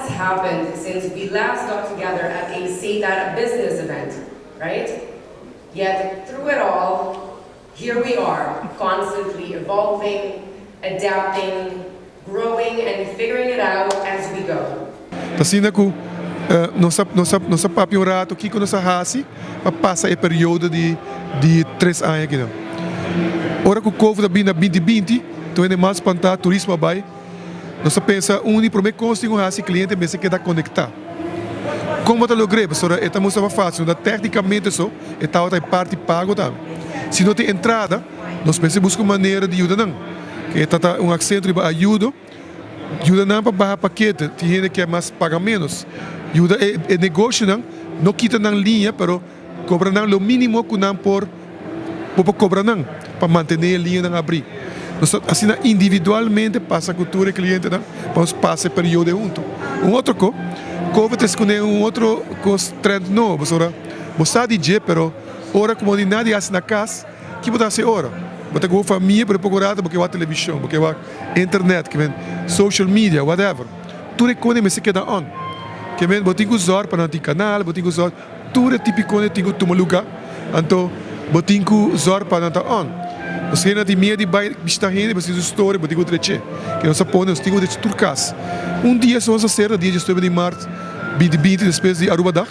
has happened since we last got together at a Setar business event, right? Yet, through it all, here we are, constantly evolving, adapting, growing, and figuring it out as we go. Asina ku nos a papia un ratu kiko nos a hasi pa pasa e periodo di 3 aña aki no. Ora ku COVID a bin na 2020, tur hende mas spantá, turismo a bai. Nos a pensa un di promé kos ku hasi, kliente mester keda konektá. Kon bo ta logr'é? Pasobra e ta mustra fásil, no téknikamente so, e tabata e parti pago tambe. Si no tin entrada, nos mester buska un manera di yuda nan. Ku ta un aksento riba ayudo, yuda nan pa baha pakete, tin hende ke mas paga ménos. Yuda e negoshonan, no kita nan liña, pero kobra nan lo mínimo ku nan por kobra nan pa mantené e liñanan habrí. Nos asina individualmente pasa ku tur e klientenan pa nos pasa e periodo huntu. Un otro kos, COVID a skonde un otro kos, trend nobo, pasobra bo sa di dje, pero ora ku bo di nada hasi na kas, kiko bo ta hasi ora? Bo ta ku bo famia, pero poko rato bo ke wak televishon, bo ke wak internet, ke men social media, whatever. Tur e kos mester keda on. Ke men bo tin ku zòrg pa nan tin kanal, bo tin ku zòrg tur e tipo kos tin ku tuma lugá, anto bo tin ku zòrg pa nan ta on. Nos hende tin miedu di bai bishitá hende, bo sinti su storia, bo tin ku trech'é. Ke nos a pone, nos tin ku drecha tur kas. Un dia nos a sera, dia 19 di mart 2020, despues di Aruba Dag,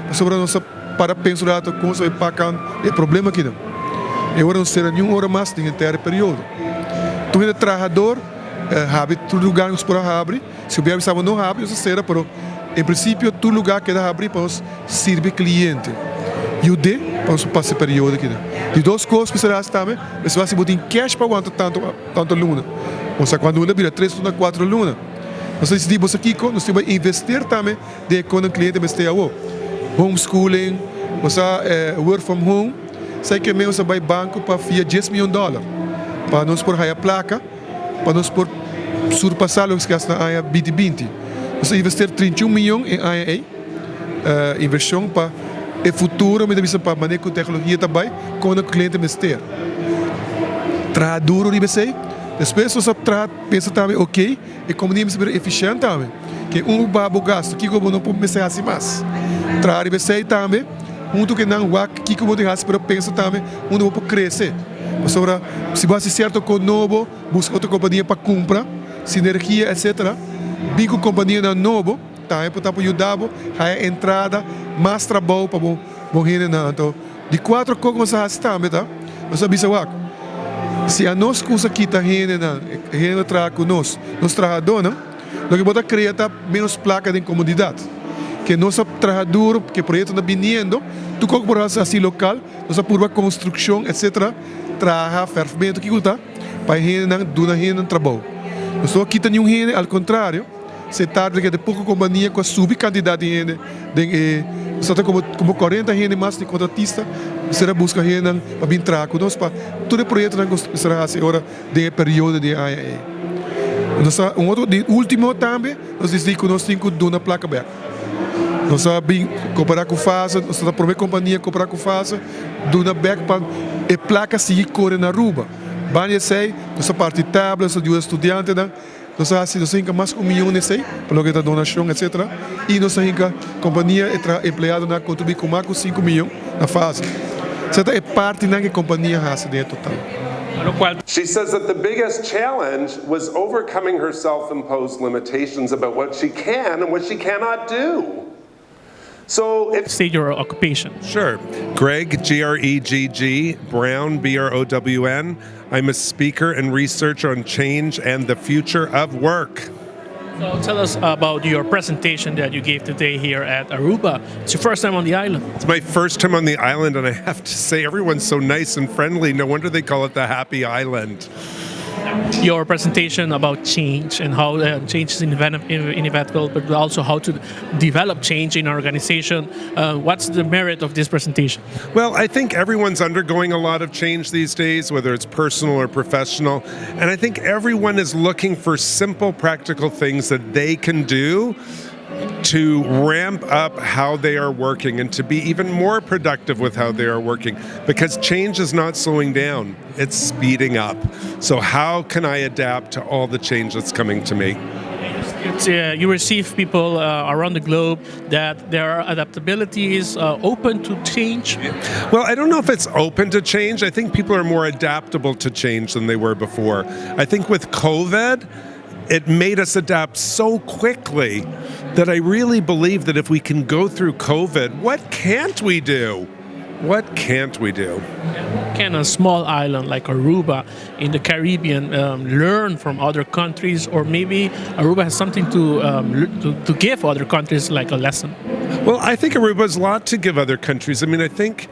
pasobra nos a para pensa un ratu kon nos a bai pakan e problema akinan. E ora no sera niun ora mas den henter periodo. Tur hende trahador habri tur lugá nos por a habri. Si gobièrnu bisa bo no habri, nos a sera, pero en prinsipio tur lugá keda habri pa nos sirbi kliente. Yud'é pa nos pasa e periodo akinan. Di dos kos ku mester hasi tambe, mester wak si bo tin cash pa wanta tantu tantu luna. Osea kuantu luna bira 3 luna, 4 luna. Nos a disidí bo sa kiko, nos tin bai investir tambe den e kon kliente mester awor. Homeschooling, osea work from home, sa ke nos a bai banko pa fia 10 mion dòler pa nos por haya plaka pa nos por surpasá loke a na aña 2020. Nos a invertir 31 mion den aña ei, invershon pa e futuro, mi ta bisa pa manera ku teknologia ta bai, kon e kliente mester. Traha duru riba esei, despues nos a traha pensa tambe, ok, e kompania mester bira efisiente tambe. Ke un baha bo gasto, kiko bo no por mester hasi mas. Traha riba esei tambe, huntu ku nan wak kiko bo tin hasi, pero pensa tambe unda bo por krese. Pasobra si bo hasi sierto kos nobo, buska otro kompania pa kumpra, sinergia, etcetera. Bin ku kompanianan nobo, tambe por ta por yuda bo haya entrada, mas trabou pa bo bo hendenan. Anto, di kuater kos ku nos a hasi tambe ta, nos a bisa wak, si anos kusa kita hendenan, hende traha ku nos, nos trahadónan, loke bo ta krea ta ménos plaka den komunidat. Ke nos a traha duru, ke proyektonan ta biniendo, tur kos ku por hasi hasi lokal, nos a purba konstrukshon, etcetera, traha, fèrfmentu, kiko ta, pa e hendenan duna hendenan trabou. Nos no a kita niun hende, al kontrario, Setar ta keda poko kompania ku a subi kantidat di hende den e nos ta komo komo 40 hende mas di kontratista mester a buska hendenan pa bin traha ku nos pa tur e proyektonan ku mester a hasi ora den e periodo di e aña ei. Nos a un otro di ultimo tambe nos disidí ku nos tin ku duna plaka bèk. Nos a bin kompará ku Fase, nos ta promé kompania kompará ku Fase duna bèk pa e plaka sigui kore na Aruba. Banda di esei nos a parti tablet, nos a yuda studiantenan. Nos a hasi, nos a hinka mas ku 1 mion esei, pa loke ta donashon etcetera, i nos a hinka kompania e traha empleadonan a kontribuí ku mas ku 5 mion na Fase. Esei ta e partinan ku e kompania hasi den e total. She says that the biggest challenge was overcoming her self imposed limitations about what she can and what she cannot do. So if State your occupation. Sure. Gregg, G R E G G, Brown, B R O W N. I'm a speaker and researcher on change and the future of work. So tell us about your presentation that you gave today here at Aruba. It's your first time on the island. It's my first time on the island, and I have to say, everyone's so nice and friendly. No wonder they call it the Happy Island. Your presentation about change and how change is inevitable, but also how to develop change in our organization. What's the merit of this presentation? Well, I think everyone's undergoing a lot of change these days, whether it's personal or professional. And I think everyone is looking for simple, practical things that they can do to ramp up how they are working and to be even more productive with how they are working, because change is not slowing down, it's speeding up. So, how can I adapt to all the change that's coming to me? You receive people around the globe that their adaptability is open to change. Well, I don't know if it's open to change. I think people are more adaptable to change than they were before. I think with COVID, it made us adapt so quickly that I really believe that if we can go through COVID, what can't we do? What can't we do? Can a small island like Aruba in the Caribbean learn from other countries, or maybe Aruba has something to give other countries, like a lesson? Well, I think Aruba has a lot to give other countries. I mean, I think,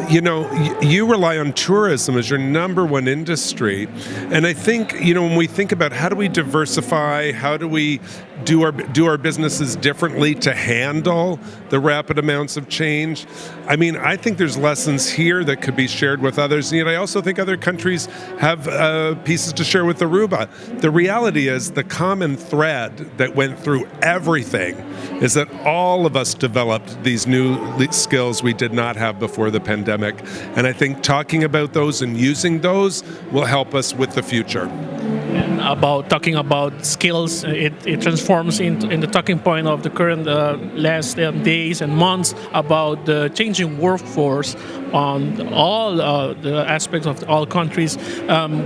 you rely on tourism as your number one industry. And I think, when we think about how do we diversify, how do we do our businesses differently to handle the rapid amounts of change, I mean, I think there's lessons here that could be shared with others. And yet I also think other countries have pieces to share with Aruba. The reality is the common thread that went through everything is that all of us developed these new skills we did not have before the pandemic. And I think talking about those and using those will help us with the future. And about talking about skills, it transforms into in the talking point of the current last days and months about the changing workforce on all the aspects of all countries.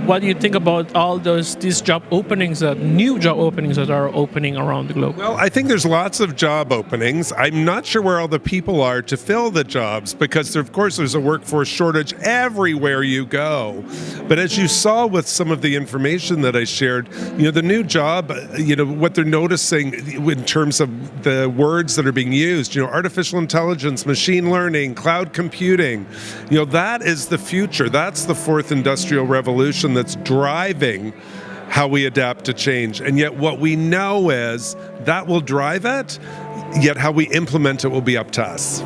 What do you think about all those these job openings, new job openings that are opening around the globe? Well, I think there's lots of job openings. I'm not sure where all the people are to fill the jobs because, of course, there's a workforce shortage everywhere you go. But as you saw with some of the information that I shared, the new job, what they're noticing in terms of the words that are being used, artificial intelligence, machine learning, cloud computing, that is the future. That's the fourth industrial revolution that's driving how we adapt to change. And yet, what we know is that will drive it, yet, how we implement it will be up to us.